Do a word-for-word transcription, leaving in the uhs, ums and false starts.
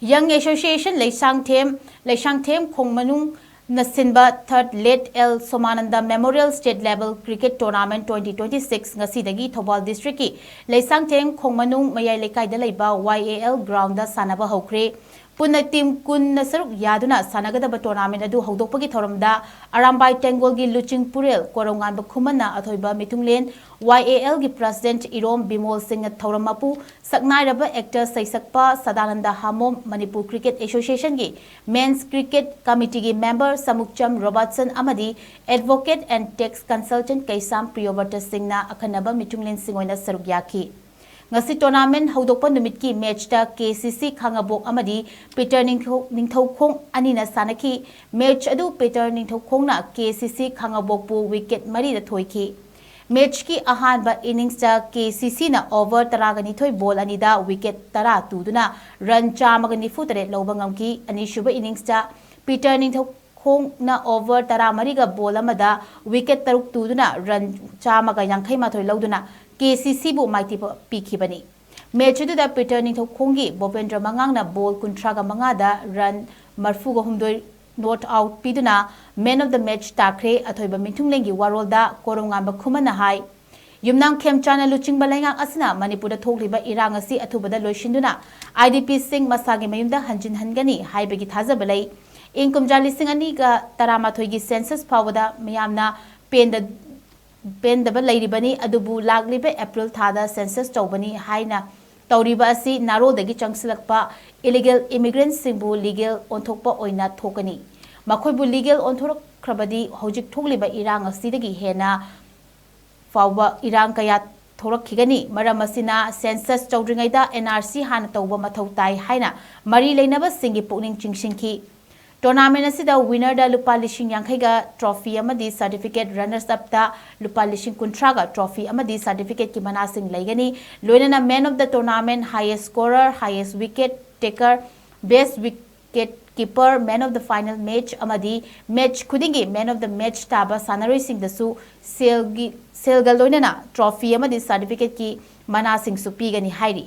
Young Association Leishangthem, Leishangthem ꯈꯣꯡꯃꯅꯨꯡꯅ ꯁꯤꯟꯕ Third Late L Somananda Memorial State Level Cricket Tournament twenty twenty-six ꯉꯁꯤꯗꯒꯤ Thoubal district ꯀꯤ ꯂꯩꯁꯥꯡꯊꯦꯝ ꯈꯣꯡꯃꯅꯨꯡ ꯃꯌꯥꯏ ꯂꯩꯀꯥꯏꯗ ꯂꯩꯕ Y A L ground ꯗ ꯁꯥꯟꯅꯕ ꯍꯧꯈ꯭ꯔꯦ꯫ ꯄꯨꯟꯅ team ꯀꯨꯟꯅ ꯁꯔꯨꯛ ꯌꯥꯗꯨꯅ ꯁꯥꯟꯅꯒꯗꯕ tournament ꯑꯗꯨ ꯍꯧꯗꯣꯛꯄꯒꯤ ꯊꯧꯔꯝꯗ ꯑꯔꯥꯝꯕꯥꯏ ꯇꯦꯡꯒꯣꯜꯒꯤ ꯂꯨꯆꯤꯡ ꯄꯨꯔꯦꯜ ꯀꯣꯔꯧꯉꯥꯟꯕ ꯈꯨꯃꯟꯅ ꯑꯊꯣꯏꯕ ꯃꯤꯊꯨꯡꯂꯦꯟ, Y A L ꯒꯤ president ꯏꯔꯣꯝ ꯕꯤꯃꯣꯜ ꯁꯤꯡꯅ ꯊꯧꯔꯝ ꯃꯄꯨ, ꯁꯛꯅꯥꯏꯔꯕ actor ꯁꯩꯁꯛꯄ ꯁꯗꯥꯅꯟꯗ ꯍꯥꯃꯣꯝ, ꯃꯅꯤꯄꯨꯔ Cricket Association ꯒꯤ Men's Cricket Committee ꯒꯤ member ꯁꯃꯨꯛꯆꯝ ꯔꯣꯕꯥꯔꯠꯁꯟ ꯑꯃꯗꯤ advocate and tax consultant ꯀꯩꯁꯥꯝ ꯄ꯭ꯔꯤꯌꯣꯕ꯭ꯔꯇ ꯁꯤꯡꯅ ꯑꯈꯟꯅꯕ ꯃꯤꯊꯨꯡꯂꯦꯟꯁꯤꯡ ꯑꯣꯏꯅ ꯁꯔꯨꯛ ꯌꯥꯈꯤ꯫ ꯉꯁꯤ tournament ꯍꯧꯗꯣꯛꯄ ꯅꯨꯃꯤꯠꯀꯤ match ꯇ K C C ꯈꯥꯉꯕꯣꯛ ꯑꯃꯗꯤ ꯄꯤꯇꯔ ꯅꯤꯡꯊꯧ-, ꯅꯤꯡꯊꯧꯈꯣꯡ ꯑꯅꯤꯅ ꯁꯥꯟꯅꯈꯤ꯫ Match ꯑꯗꯨ ꯄꯤꯇꯔ ꯅꯤꯡꯊꯧꯈꯣꯡꯅ K C C ꯈꯥꯉꯕꯣꯛꯄꯨ wicket ꯃꯔꯤꯗ ꯊꯣꯏꯈꯤ꯫ Match ꯀꯤ ꯑꯍꯥꯟꯕ innings ꯇ K C C ꯅ over ꯇꯔꯥꯒ ꯅꯤꯊꯣꯏ ball ꯑꯅꯤꯗ wicket ꯇꯔꯥ ꯇꯨꯗꯨꯅ run ꯆꯥꯝꯃꯒ ꯅꯤꯐꯨ ꯇꯔꯦꯠ ꯂꯧꯕ ꯉꯝꯈꯤ꯫ ꯑꯅꯤꯁꯨꯕ innings ꯇ ꯄꯤꯇꯔ ꯅꯤꯡꯊꯧ ꯈꯣꯡꯅ over ꯇꯔꯥꯃꯔꯤꯒ ball ꯑꯃꯗ wicket ꯇꯔꯨꯛ ꯇꯨꯗꯨꯅ run ꯆꯥꯝꯃꯒ ꯌꯥꯡꯈꯩ ꯃꯥꯊꯣꯏ ꯂꯧꯗꯨꯅ K C C ꯕꯨ ꯃꯥꯏꯊꯤꯕ ꯄꯤꯈꯤꯕꯅꯤ꯫ Match ꯑꯗꯨꯗ ꯄꯤꯇꯔ ꯅꯤꯡꯊꯧꯈꯣꯡꯒꯤ ꯚꯣꯄꯦꯟꯗ꯭ꯔ ꯃꯉꯥꯡꯅ ball ꯀꯨꯟꯊ꯭ꯔꯥꯒ ꯃꯉꯥꯗ run ꯃꯔꯐꯨꯒ ꯍꯨꯝꯗꯣꯏ not out ꯄꯤꯗꯨꯅ man of the match ꯇꯥꯈ꯭ꯔꯦ꯫ ꯑꯊꯣꯏꯕ ꯃꯤꯊꯨꯡꯂꯦꯟꯒꯤ ꯋꯥꯔꯣꯜꯗ ꯀꯣꯔꯧꯉꯥꯟꯕ ꯈꯨꯃꯟꯅ ꯍꯥꯏ, ꯌꯨꯝꯅꯥꯝ ꯈꯦꯝꯆꯥꯟꯅ ꯂꯨꯆꯤꯡꯕ ꯂꯩꯉꯥꯛ ꯑꯁꯤꯅ ꯃꯅꯤꯄꯨꯔꯗ ꯊꯣꯛꯂꯤꯕ ꯏꯔꯥꯡ ꯑꯁꯤ ꯑꯊꯨꯕꯗ ꯂꯣꯏꯁꯤꯟꯗꯨꯅ I D P ꯁꯤꯡ ꯃꯁꯥꯒꯤ ꯃꯌꯨꯝꯗ ꯍꯟꯖꯤꯟꯍꯟꯒꯅꯤ ꯍꯥꯏꯕꯒꯤ ꯊꯥꯖꯕ ꯂꯩ꯫ ꯏꯪ ꯀꯨꯝꯖꯥ ꯂꯤꯁꯤꯡ ꯑꯅꯤꯒ ꯇꯔꯥꯃꯥꯊꯣꯏꯒꯤ census ꯐꯥꯎꯕꯗ ꯃꯤꯌꯥꯝꯅ ꯄꯦꯟꯗ-, ꯄꯦꯟꯗꯕ ꯂꯩꯔꯤꯕꯅꯤ, ꯑꯗꯨꯕꯨ ꯂꯥꯛꯂꯤꯕ April ꯊꯥꯗ census ꯇꯧꯕꯅꯤ ꯍꯥꯏꯅ ꯇꯧꯔꯤꯕ ꯑꯁꯤ ꯅꯥꯔꯣꯜꯗꯒꯤ ꯆꯪꯁꯤꯜꯂꯛꯄ illegal immigrant ꯁꯤꯡꯕꯨ legal ꯑꯣꯟꯊꯣꯛꯄ ꯑꯣꯏꯅ ꯊꯣꯛꯀꯅꯤ꯫ ꯃꯈꯣꯏꯕꯨ legal ꯑꯣꯟꯊꯣꯔꯛꯈ꯭ꯔꯕꯗꯤ ꯍꯧꯖꯤꯛ ꯊꯣꯛꯂꯤꯕ ꯏꯔꯥꯡ ꯑꯁꯤꯗꯒꯤ ꯍꯦꯟꯅ ꯐꯥꯎꯕ ꯏꯔꯥꯡ ꯀꯌꯥ ꯊꯣꯔꯛꯈꯤꯒꯅꯤ꯫ ꯃꯔꯝ ꯑꯁꯤꯅ census ꯇꯧꯗ꯭ꯔꯤꯉꯩꯗ N R C ꯍꯥꯟꯅ ꯇꯧꯕ ꯃꯊꯧ ꯇꯥꯏ ꯍꯥꯏꯅ ꯃꯔꯤ ꯂꯩꯅꯕꯁꯤꯡꯒꯤ ꯄꯨꯛꯅꯤꯡ ꯆꯤꯡꯁꯤꯟꯈꯤ꯫ Tournament ꯑꯁꯤꯗ winner ꯗ ꯂꯨꯄꯥ ꯂꯤꯁꯤꯡ ꯌꯥꯡꯈꯩꯒ trophy ꯑꯃꯗꯤ certificate, runners up ꯇ ꯂꯨꯄꯥ ꯂꯤꯁꯤꯡ ꯀꯨꯟꯊ꯭ꯔꯥꯒ trophy ꯑꯃꯗꯤ certificate ꯀꯤ ꯃꯅꯥꯁꯤꯡ ꯂꯩꯒꯅꯤ꯫ ꯂꯣꯏꯅꯅ man of the tournament, highest scorer, highest wicket taker, best wicket keeper, man of the final match ꯑꯃꯗꯤ match ꯈꯨꯗꯤꯡꯒꯤ man of the match ꯇꯥꯕ ꯁꯥꯟꯅꯔꯣꯏꯁꯤꯡꯗꯁꯨ ꯁꯦꯜꯒꯤ, ꯁꯦꯜꯒ ꯂꯣꯏꯅꯅ trophy ꯑꯃꯗꯤ certificate ꯀꯤ ꯃꯅꯥꯁꯤꯡꯁꯨ ꯄꯤꯒꯅꯤ ꯍꯥꯏꯔꯤ꯫